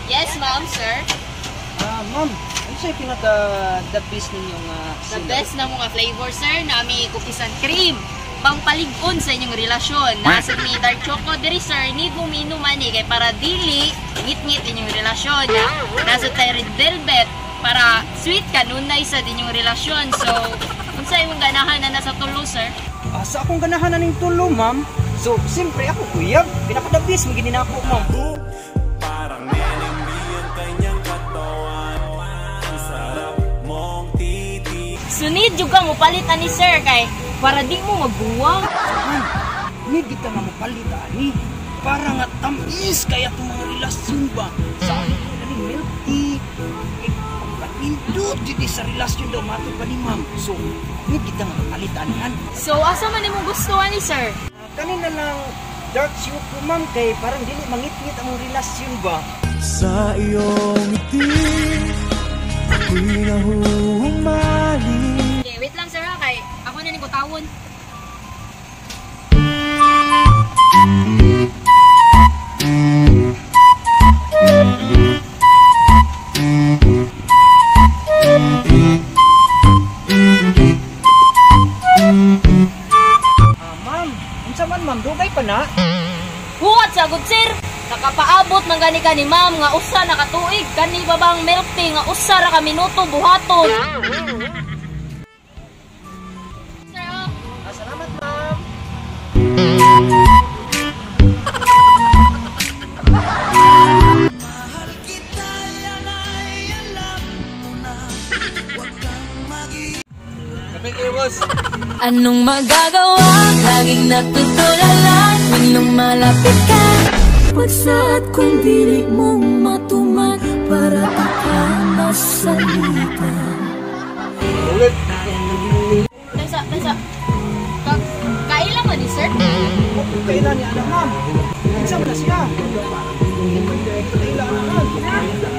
Yes, ma'am, sir. Ma'am, ano sa'yo pinaka the best ninyong The best na mga flavor, sir, nami cookies and cream. Pangpalig-on sa inyong relasyon. Nasa mi dark choco diri, sir, need mo minuman ni kay para dili ngit-ngit inyong relasyon. Nasa tayo red velvet para sweet kanunay sa inyong relasyon. So, unsa imong ganahan na nasa tulo, sir? Sa akong ganahan na ning tulo, ma'am. So, siyempre ako kuyab. Pinaka the best mo gini nako, ma'am. Parang enemy ang kanyang katawan. Ang sarap mong titig. Sunid jud ka mo palit ani, sir, kay para di mo magbuwang. Ma'am, need kita nga mopalit ani. Para nga tamis kaya itong mga relasyon ba? Sa ako na ni milk tea. Eh, pagpapindot dito sa relasyon daw matod pa ni ma'am. So, need kita nga mopalit ani han. So, asa man imong gusto ani, sir? Kanina lang dark choco, ma'am, kay parang dili mangitngit ang relasyon ba? Sa iyong ngiti, ako'y nahuhumaling. Okay, wait lang, sir, ha, kay ako na ning kutawon. Ma'am, unsa man ma'am, dugay pa na? Huwat sa good sir. Nakapaabot man gani ka ni ma'am nga usa na ka tuig kani ba bang milk tea nga usa ra ka minuto buhaton. Sir, oh. Salamat, ma'am. Anong magagawa? Laging natutulala tuwing lumalapit ka. Pagsaad kong dili mong matuman para di ka masalitan. Tasa, tasa. Ka kaila man ni sir? Kailan ni anak, ma'am? Unsa man na siya? Kaila anak, ma'am.